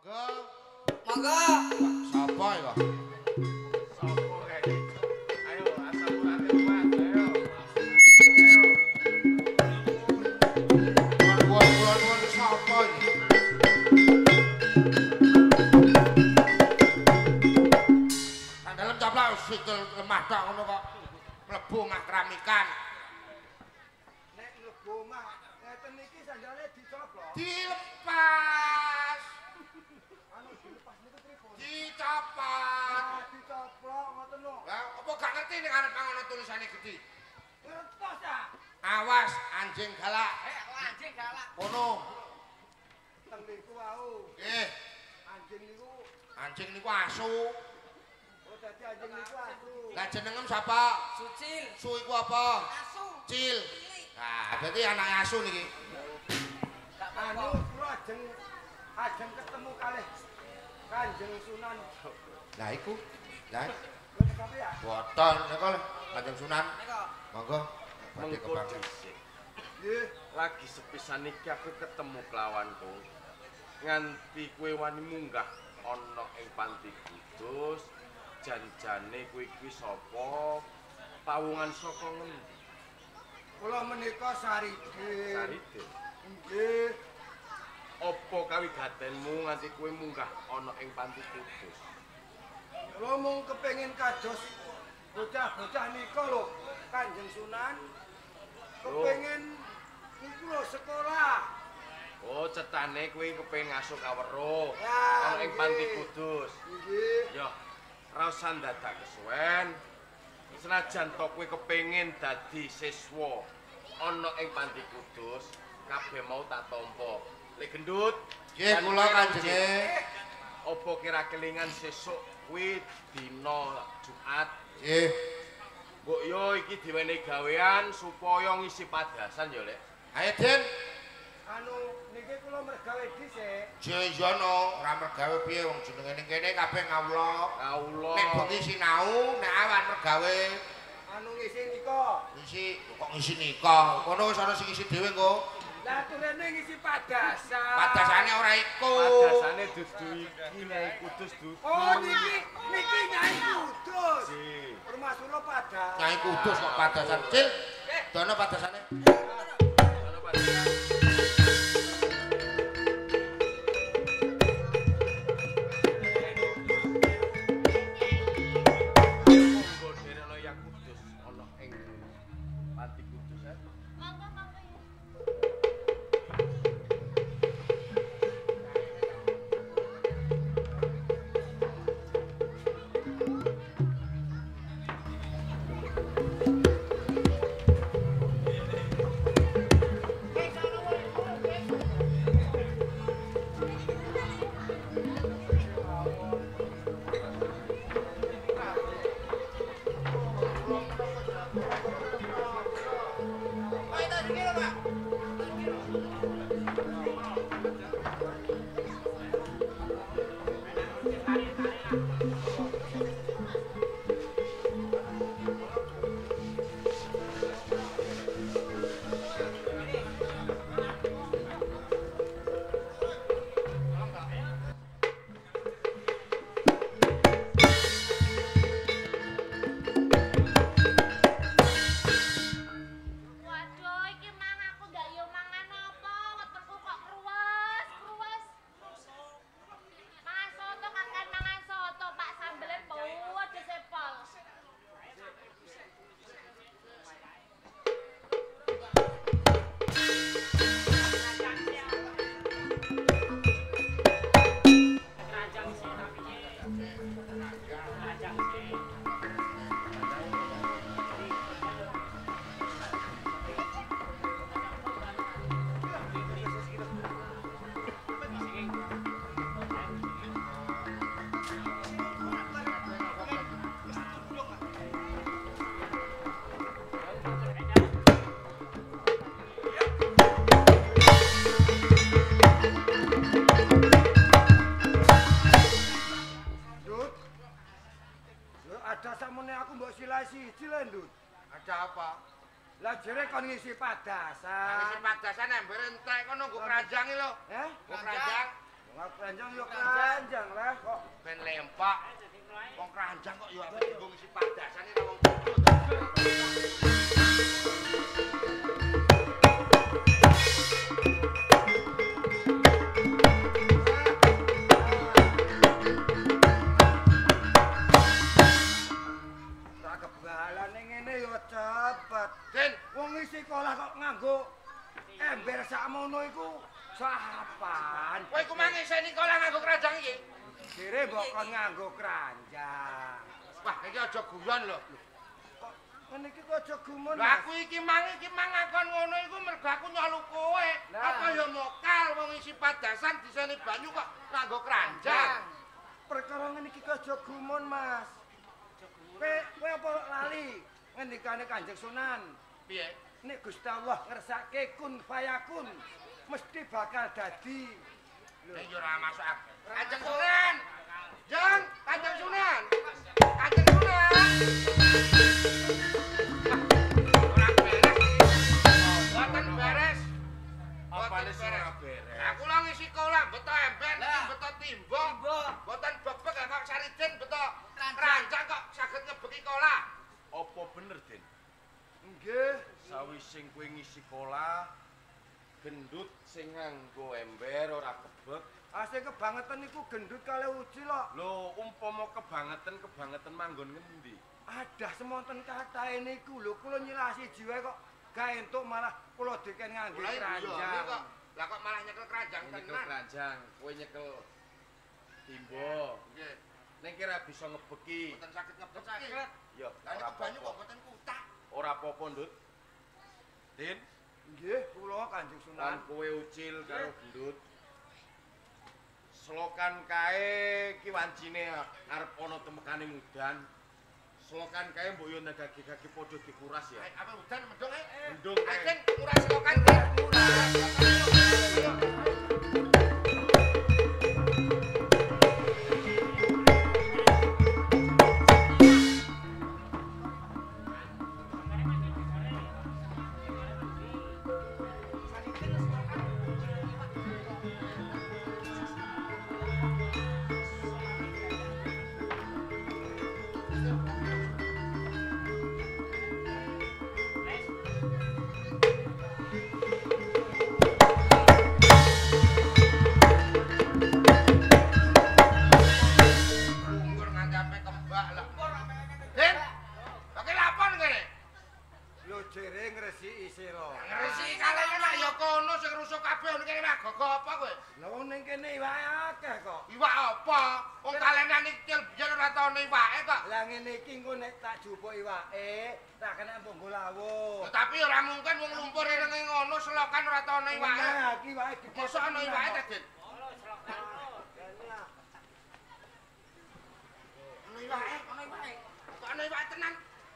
Monggo. Monggo. Sapa ya? Sapa kae? Ayo asal urate kuat, ayo. Ayo. Nuwun sapa iki? Nang dalem coplok sikil lemah tok ngono kok. Mlebu omah keramikan. Nek mlebu omah ngeten iki sandale dicoplok. Dilepas. Anu dilepas niku pripun? Dicopot. Ah, dicoplok ngoten lho. Lah apa gak ngerti nek arep ngono tulisane gedhi? Ngertos ta? Awas anjing galak. Anjing galak. Kono. Teng niku wau. Nggih. Anjing niku, Anjing niku asu. oh dadi anjing niku asu. Lah jenengem sapa? Sucil. Su iku apa? Asu. Cil. Nah, berarti anake asu niki. Gak Anu apa-apa. kula ajeng ketemu kalih Kanjeng Sunan. Lah iku. Lah Lho sampe ya? boten nika lho Kanjeng Sunan. Nika. Monggo. Badhe Mengko kepanggih. dhisik. Nggih. Lagi sepisan iki aku ketemu kelawanku. Nganti kowe wani munggah ana ing Panti Kudus, janjane kowe iki sapa? Pawungan saka ngendi? Kula menika Saridin. Saridin. Nggih. Apa kawigatenmu nganti kowe munggah ana ing Panti Kudus? Kula mung kepengin kados bocah-bocah nika lho, Kanjeng Sunan. Kepengin niku lho sekolah. Oh, cetane kowe kepengin ngasuh kaweruh Ya, ana ing Panti nggih. Kudus. Nggih. Yo, ora usah ndadak kesuwen. Senajan to kowe kepengin dadi siswa ana ing Panti Kudus, kabeh mau tak tampa. Lek gendut, Nggih kula Kanjenge. Apa kira kelingan sesuk kuwi dina Jumat? Nggih. Mbok yo iki diwenehi gawean supaya ngisi padasan ya, Lek. Ayo Den. Anu niki kula mergawe dhisik. Je iya no, ora mergawe piye wong jenenge ning kene kabeh ngawula. Kawula. Nek bengi sinau, nek awan mergawe Anu ngisi nika. ngisi kok ngisi nika. Kono wis ana sing ngisi dhewe engko. Lah turene ngisi padasan. Padasane ora iku. Padasane dudu iki Nyai Kudus dudu. Oh niki niki Nyai Kudus. Nggih. Rumah Suro padasan. Nyai Kudus kok padasan. Cil. Dono padasane. Ana padasan. Monggo dherekno Yang Kudus ana ing Panti Kudus ya. Monggo, monggo ya. Waduh, iki mang aku ndak yo mangan apa, wetengku kok kruwes, kruwes. Mangan soto kakan mangan soto, Pak sambele pedes sepol. Ndut. Lho ada sakmene aku mbok silai siji lho, Ndut. Ada apa? Lah jere kon ngisi Lah ngisi padasan. padasan embere entek kono nggo keranjang iki lho. Eh? Nggo keranjang. Wong keranjang yo keranjang lah kok ben lempak. Wong keranjang kok yo ape dienggo ngisi padasane ra wong bodoh to. Tak kebalane ngene yo cepet. Den, wong ngisi kolah kok nganggo ember sakmono iku sapan. Kowe iku mang ngiseni kolah nganggo keranjang iki? Jere mbok kon nganggo keranjang. Wah, iki aja guyon lho. Kok ngene iki kok aja gumun. Lah aku iki mang ngakon ngono iku mergo aku nyolu kowe. Apa ya mokal wong isi padasan diseni banyu kok nganggo keranjang. Perkara ngene iki kok aja gumun, Mas. Kowe apa lali ngendikane Kanjeng Sunan? Piye? Nek Gusti Allah ngersake kun fayakun mesti bakal dadi. Nek yo ora masuk akal. Kanjeng Sunan. Jeng, Kanjeng Sunan. Kanjeng Sunan. Ora beres iki. Mboten beres. Apane sing ora beres? Aku lho ngisi kolah beto ember, beto timba. Mboten bebek kok Sariden beto keranjang kok saged ngebeki kolah. Apa bener, Den? Nggih. Sawise kowe ngisi kolah, gendut sing nganggo ember ora kebek. Ah sing kebangetan niku gendut kalih uji lho. Lho, umpama kebangetan manggon ngendi? Adah semonten kathahe niku lho, kula nyilasi jiwa kok gak entuk malah kula diken nganggo keranjang. Lah kok malah nyekel keranjang tenan. Nyekel keranjang, kowe nyekel timba. Nggih. Ning kira bisa ngebeki. Mboten saged ngebeki. Ya, lah nek banyu kok mboten kutak. Ora apa-apa, Ndut. Din, nggih, kula Kanjeng Sunan. Lan kowe ucil karo gendut. Selokan kae ki wancine arep ana temekane udan. Selokan kae mbok yo ndagage-gage padha dikuras ya. Apa udan mendung ae? Mendung kae. Ayo nguras selokan kae. Nguras. Jupuk iwake, tak kena mbok lawuh. Tapi ora mungkin wong lumpur irenge ngono selokan ora tau ana iwake. Nah, iki iwake gedhe. Mosok ana iwake ta, Den? Ana iwake, ana iwake. Kok ana iwake tenan?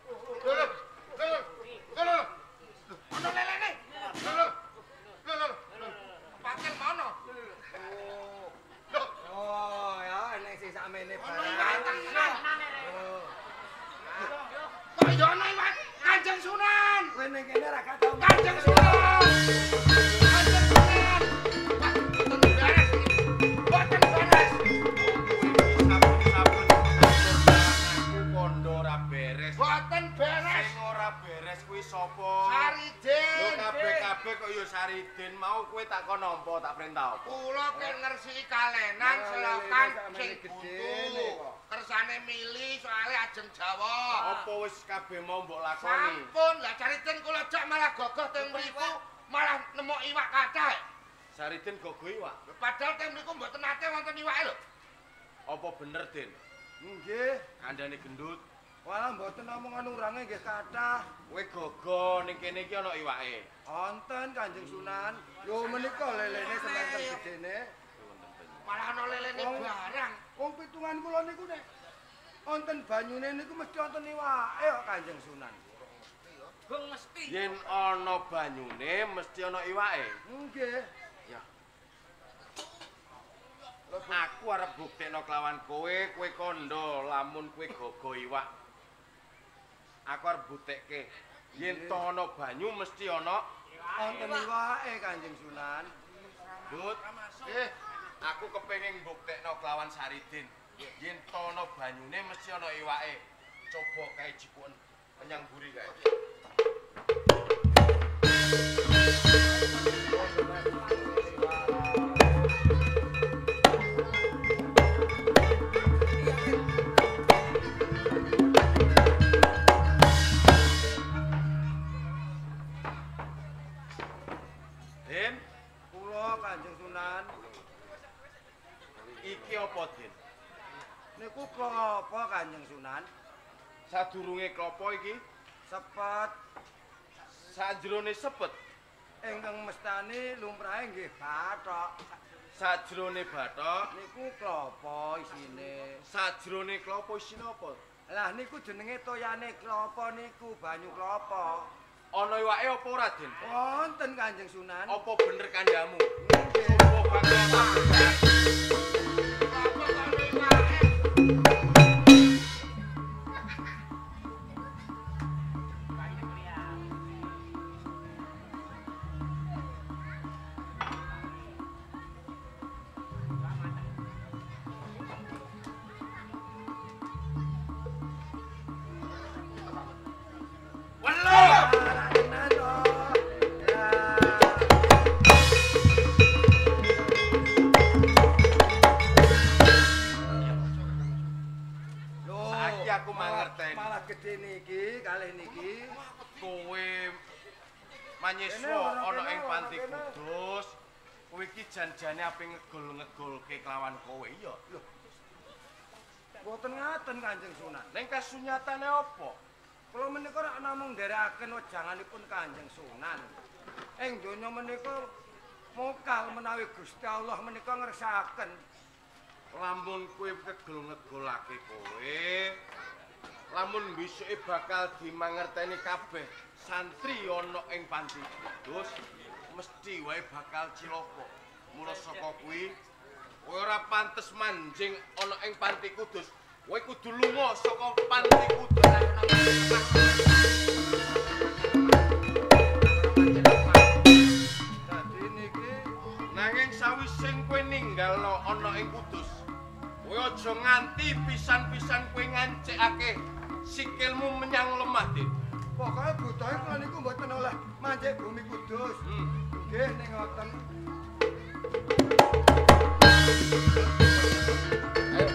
Lho lho. Lho lho. Ana lelene. Lho lho. Lho lho. Pakel mono. Lho. Oh, ya enek sing sakmene barang. Ana iwake tenan. Kok yo ana iwak Kanjeng Sunan. Kowe ning kene ra gak tau. Kanjeng Sunan. Kanjeng Sunan. Wah, mboten beres iki. Mboten beres. Sampun-sampun aku kondo ora beres. Mboten beres. Sing ora beres kuwi sapa? Sariden. Lho kabeh-kabeh kok yo Sariden mau kowe tak kon nampa tak perintah apa? Kula ken ngresiki kalenan selokan sing buntu. Kersane mili soale ajeng Jawa. Apa wis kabeh mau mbok lakoni? Sampun, lah Sariden kula jak malah gogoh teng mriku, malah nemok iwak kathah. Sariden gogoh iwak. Padahal teng mriku mboten nate wonten iwake lho. Apa bener, Den? Nggih, kandhane gendut. Walah mboten omongan urange nggih kathah. Kowe gogoh ning kene iki ana iwake. Wonten Kanjeng Sunan. Lho menika lelene semanten gedene. Malah ana lelene barang. Wong pitungan kula niku nek wonten banyune niku mesti wonten iwake kok Kanjeng Sunan. Gong mesti. Yen ana banyune mesti ana iwake. Nggih. Ya. Aku arep buktekno kelawan kowe, kowe kandha lamun kowe gogo iwak. Aku arep buktekke yen to ana banyu mesti ana wonten iwake Kanjeng Sunan. Dut. Nggih. Aku kepengin mbuktekno kelawan Saridin. Yen tono banyune mesti ana iwake. Coba kae jipuken menyang mburi kae. Din, kula Kanjeng Sunan. Iki apa, Din? Niku klopo Kanjeng Sunan. Sadurunge klopo iki sepet. Sajrone sepet ingkang mestani lumrahe nggih bathok. Sajrone bathok niku klopo isine. Sajrone klopo isine apa? Lah niku jenenge toyane klopo niku banyu klopo. Ana iwake apa ora, Din? Wonten Kanjeng Sunan. Apa bener kandhamu? Nggih. Coba bakal manyiswa ana ing Panti Kudus. Kowe iki janjane ape ngegol-ngegolke kelawan kowe iya? Lho. Mboten ngaten Kanjeng Sunan. Ning kasunyatane apa? Kula menika rak namung nderekaken wejanganipun Kanjeng Sunan. Ing donya menika mokal menawi Gusti Allah menika ngersakaken. Lamun kowe kegol-ngegolake kowe, lamun besuke bakal dimangerteni kabeh santri ana ing Panti Kudus mesti wae bakal cilaka. Mula saka kuwi kowe ora pantes manjing ana ing Panti Kudus. Kowe kudu lunga saka Panti Kudus. Dadi niki nanging sawise kowe ninggalno ana ing Kudus, kowe aja nganti pisan-pisan kowe ngancikake sikilmu menyang lemah, Din. Pokoke butohe kula niku mboten oleh manjik bumi Kudus. Nggih ning ngoten. Ayo.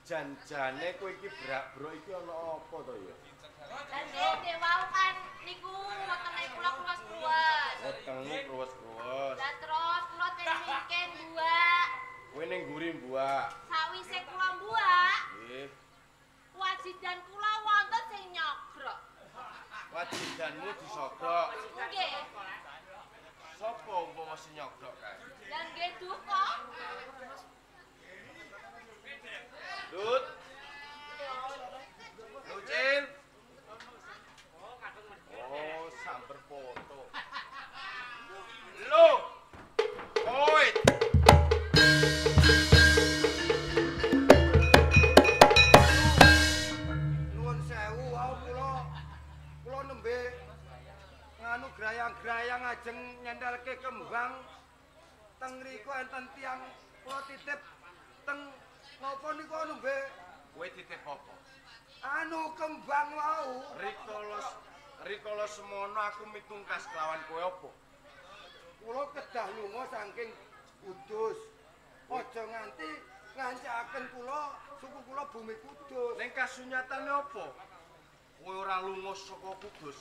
Janjane kowe iki brak-brok iki ana apa to ya? Lah nggih wau kan niku wetenge kula kruwes-kruwes. Wetengmu kruwes-kruwes. Lah terus kula ten mingke mbuak. Kowe ning mburi mbuak. Sawise kula mbuak, nggih. Wajidan kula wonten sing nyogrok. Wajidanmu disogrok? Nggih. Sapa umpama sing nyogrok kae? Lah nggih duka. Dut. Lucil. Oh, samper foto. Lho. Kowe. Nuwun sewu wau kula nembe nganu grayang-grayang ajeng nyendelke kembang teng mriku enten tiyang kula titip teng napa niku nembe? Kowe titip apa? Anu kembang wau. Rikala semono aku mitungkas kelawan kowe apa? Kula kedah lunga saking Kudus. Aja nganti ngancakaken kula suku kula bumi Kudus. Ning kasunyatane apa? Kowe ora lunga saka Kudus,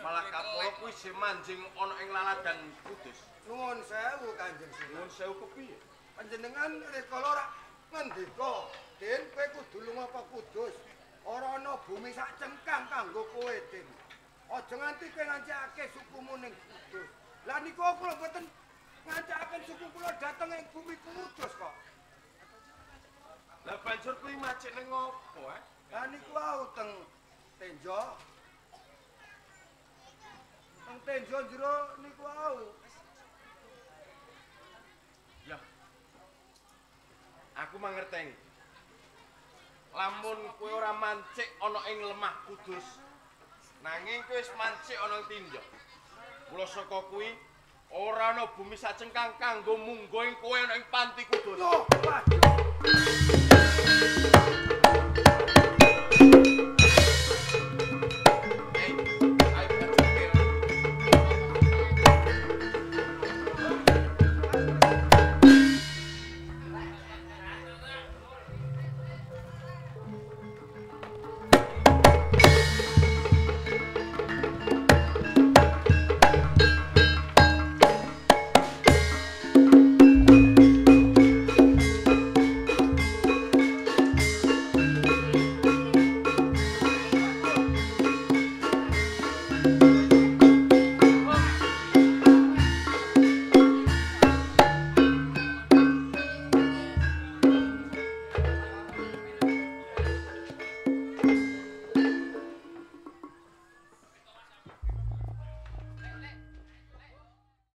malah kapala kuwi isih manjing ana ing laladan Kudus. Nuwun sewu Kanjeng Sunan. Nuwun sewu kepiye? Panjenengan rikala ora ngendika, Din, kowe kudu lunga ka Kudus. Ora ana bumi sak cengkang kanggo kowe, Din. Aja nganti kowe ngancikake sukumu ning Kudus. Lah niku kula mboten Ngancakaken suku kula dhateng ing bumi Kudus kok. Lah banjur kuwi macik ning ngopo, eh? Lah niku wau teng tenjo. Teng tenjo jero niku wau. Ya. Aku mangerteni. Lamun kowe ora mancik ana ing lemah Kudus, nanging kowe wis mancik ana ing tinja. Mula saka kuwi ora ana bumi sacengkang kanggo munggo ing kowe ana ing panti Kudus. Loh, waduh.